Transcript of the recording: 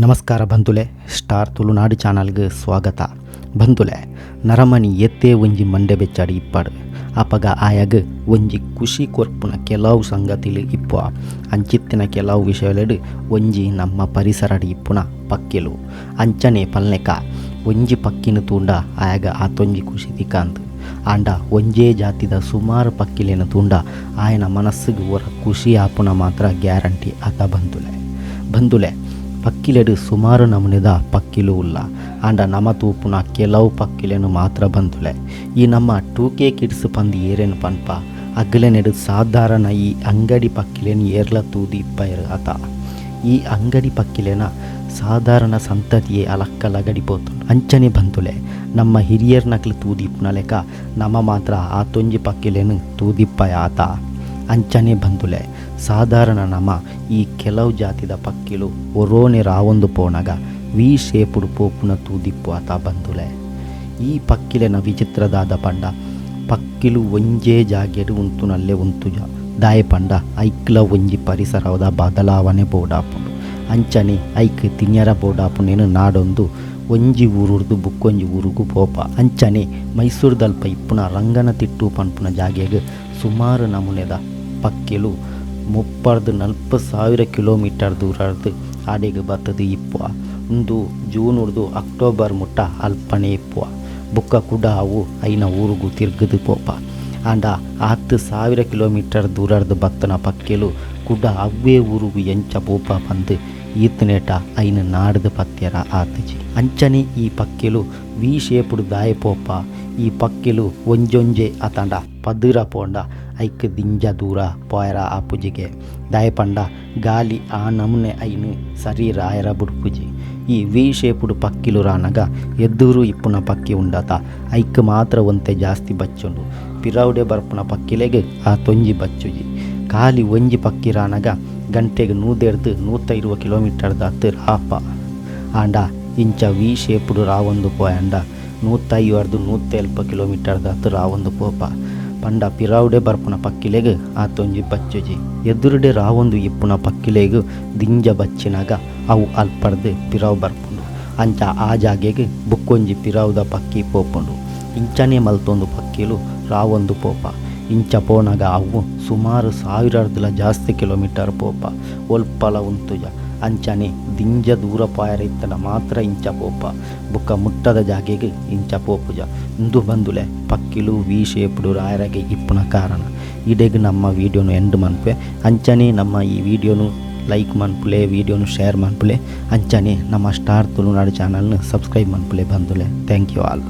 ನಮಸ್ಕಾರ ಬಂಧುಲೆ, ಸ್ಟಾರ್ ತುಳುನಾಡು ಚಾನಲ್ಗೆ ಸ್ವಾಗತ. ಬಂಧುಲೆ, ನರಮನಿ ಎತ್ತೇ ಒಂಜಿ ಮಂಡೆ ಬೆಚ್ಚಾಡಿ ಇಪ್ಪಾಡು ಅಪಗ ಆಯಾಗ ಒಂಜಿ ಖುಷಿ ಕೊರ್ಪುನ ಕೆಲವು ಸಂಗತಿಲು ಇಪ್ಪುವ. ಅಂಚಿತ್ತಿನ ಕೆಲವು ವಿಷಯಲೆಡು ಒಂಜಿ ನಮ್ಮ ಪರಿಸರಡು ಇಪ್ಪುನ ಪಕ್ಕಿಲು. ಅಂಚನೆ ಪಲ್ನೆಕ ಒಂಜಿ ಪಕ್ಕಿನ ತೂಂಡ ಆಯಾಗ ಆತೊಂಜಿ ಖುಷಿ ತಿಕಾಂತ್. ಆಂಡ ಒಂಜೇ ಜಾತಿದ ಸುಮಾರು ಪಕ್ಕಿಲೇನ ತೂಂಡ ಆಯನ ಮನಸ್ಸಿಗೆ ಒರ ಖುಷಿ ಆಪುನ ಮಾತ್ರ ಗ್ಯಾರಂಟಿ ಅತ ಬಂಧುಲೆ. ಬಂಧುಲೆ, ಪಕ್ಕಿಲೆಡು ಸುಮಾರು ನಮೂನೆದ ಪಕ್ಕಿಲು ಉಲ್ಲ. ಆಂಡ ನಮ ತೂಪುನ ಕೆಲವು ಪಕ್ಕಿಲೆನು ಮಾತ್ರ ಬಂಧುಲೆ. ಈ ನಮ್ಮ 2K kids ಪಂದ್ ಏರೇನು ಪನ್ಪ ಅಗ್ಲೆನೆಡು ಸಾಧಾರಣ ಈ ಅಂಗಡಿ ಪಕ್ಕಿಲೇನು ಏರ್ಲ ತೂದು ಇಪ್ಪಯರು ಅತ. ಈ ಅಂಗಡಿ ಪಕ್ಕಿಲೇನ ಸಾಧಾರಣ ಸಂತತಿಯೇ ಅಲಕ್ಕ ಲಗಡಿ ಪೋತುಂಡು. ಅಂಚನೆ ಬಂಧುಲೆ, ನಮ್ಮ ಹಿರಿಯರ್ನಕ್ಲು ತೂದಿಪ್ಪುನ ಲೆಕ್ಕ ನಮ ಮಾತ್ರ ಆತೊಂಜಿ ಪಕ್ಕಿಲೇನು ತೂದಿಪ್ಪಯ ಆತ. ಅಂಚನೆ ಬಂಧುಲೆ, ಸಾಧಾರಣ ನಮ ಈ ಕೆಲವು ಜಾತಿದ ಪಕ್ಕಿಲು ಒರೋನೆ ರಾವೊಂದು ಪೋನಗ ವಿ ಶೇಪುಡು ಪೋಪುನ ತೂದಿಪ್ಪು ಆತ ಬಂಧುಲೆ. ಈ ಪಕ್ಕಿಲೆನ ವಿಚಿತ್ರದಾದ ಪಂಡ ಪಕ್ಕಿಲು ಒಂಜೇ ಜಾಗೆಡು ಉಂತುನಲ್ಲೇ ಉಂತುಜ. ದಾಯೆ ಪಂಡ ಐಕ್ಲ ಒಂಜಿ ಪರಿಸರದ ಬದಲಾವಣೆ ಬೋಡಾಪುಂಡು. ಅಂಚನೆ ಐಕ್ ತಿನ್ಯರ ಬೋಡಾಪುನೇನು ನಾಡೊಂದು ಒಂಜಿ ಊರುರ್ದು ಬುಕ್ಕೊಂಜಿ ಊರುಗು ಪೋಪ. ಅಂಚನೆ ಮೈಸೂರುದಲ್ಪ ಇಪ್ಪುನ ರಂಗನತಿಟ್ಟು ಪನ್ಪುನ ಜಾಗೆಗ್ ಸುಮಾರು ನಮೂನೆದ ಪಕ್ಕಿಲು 30-40 ಸಾವಿರ ಕಿಲೋಮೀಟರ್ ದೂರರ್ದು ಆಡೆಗ್ ಬತ್ತದು ಇಪ್ಪುವ. ಉಂದು ಜೂನುರ್ದು ಅಕ್ಟೋಬರ್ ಮುಟ್ಟ ಅಲ್ಪನೆ ಇಪ್ಪುವ. ಬುಕ್ಕ ಕುಡ ಅವು ಐನ ಊರುಗು ತಿರ್ಗದು ಪೋಪ. ಆಂಡ 10,000 ಕಿಲೋಮೀಟರ್ ದೂರರ್ದು ಬತ್ತನ ಪಕ್ಕಿಲು ಕುಡ ಅವ್ವೇ ಊರುಗು ಎಂಚ ಪೋಪ ಪಂದು ಈತನೇಟ ಐನ ನಾಡ್ದು ಪತ್ಯರ ಆತುಜಿ. ಅಂಚನೆ ಈ ಪಕ್ಕಿಲು ವಿ ಶೇಪುಡು ದಾಯೆ ಪೋಪ. ಈ ಪಕ್ಕಿಲು ಒಂಜೊಂಜೆ ಅತಂಡ ಪದುರ ಪೋಂಡ ಐಕ್ ದಿಂಜ ದೂರ ಪೋಯರ ಆಪುಜಿಗೆ. ದಾಯೆ ಪಂಡ ಗಾಲಿ ಆ ನಮೂನೆ ಐನು ಸರಿ ರಾಯರ ಬುಡ್ಪುಜಿ. ಈ ವಿ ಶೇಪುಡು ಪಕ್ಕಿಲು ರಾನಗ ಎದ್ದುರು ಇಪ್ಪುನ ಪಕ್ಕಿ ಉಂಡತ ಐಕ್ ಮಾತ್ರ ಒಂತೆ ಜಾಸ್ತಿ ಬಚ್ಚುಂಡು. ಪಿರವುಡೆ ಬರ್ಪುನ ಪಕ್ಕಿಲೆಗ್ ಆ ತೊಂಜಿ ಬಚ್ಚುಜಿ. ಖಾಲಿ ಒಂಜಿ ಪಕ್ಕಿ ರಾನಗ ಗಂಟೆಗೆ 100-120 ಕಿಲೋಮೀಟರ್ ದಾತ್ ರಾಪ. ಆಂಡ ಇಂಚ ವಿ ಶೇಪುಡು ರಾವೊಂದು ಪೋಯಂಡ 150-170 ಕಿಲೋಮೀಟರ್ ದಾತ್ ರಾವೊಂದು ಪೋಪ. ಪಂಡ ಪಿರವುಡೆ ಬರ್ಪುನ ಪಕ್ಕಿಲೆಗ್ ಆತೊಂಜಿ ಬಚ್ಚುಜಿ. ಎದುರುಡೆ ರಾವೊಂದು ಇಪ್ಪುನ ಪಕ್ಕಿಲೆಗ್ ದಿಂಜ ಬಚ್ಚಿನಾಗ ಅವು ಅಲ್ಪರ್ದು ಪಿರವು ಬರ್ಪುಂಡು. ಅಂಚ ಆ ಜಾಗೆಗ್ ಬುಕ್ಕೊಂಜಿ ಪಿರವುದ ಪಕ್ಕಿ ಪೋಪುಂಡು. ಇಂಚನೆ ಮಲ್ತೊಂದು ಪಕ್ಕಿಲು ರಾವೊಂದು ಪೋಪ. ಇಂಚ ಪೋನಗ ಅವು ಸುಮಾರು ಸಾವಿರರ್ದುಲ ಜಾಸ್ತಿ ಕಿಲೋಮೀಟರ್ ಪೋಪ. ಒಲ್ಪಲ ಉಂತುಜ. ಅಂಚನೆ ದಿಂಜ ದೂರ ಪೋಯರ ಇತ್ತಂಡ ಮಾತ್ರ ಇಂಚ ಪೋಪ. ಬುಕ್ಕ ಮುಟ್ಟದ ಜಾಗೆಗ್ ಇಂಚ ಪೋಪುಜ. ಇಂದು ಬಂಧುಲೆ ಪಕ್ಕಿಲು ವಿ ಶೇಪುಡು ರಾಯರಗೆ ಇಪ್ಪುನ ಕಾರಣ. ಇಡೆಗ್ ನಮ್ಮ ವಿಡಿಯೋನು ಎಂಡ್ ಮನ್ಪೆ. ಅಂಚನೆ ನಮ್ಮ ಈ ವಿಡಿಯೋನು ಲೈಕ್ ಮನ್ಪುಲೆ, ವಿಡಿಯೋನು ಶೇರ್ ಮನ್ಪುಲೆ. ಅಂಚನೆ ನಮ್ಮ ಸ್ಟಾರ್ ತುಳುನಾಡು ಚಾನಲ್ನ ಸಬ್ಸ್ಕ್ರೈಬ್ ಮನ್ಪುಲೆ ಬಂಧುಲೆ. Thank you all.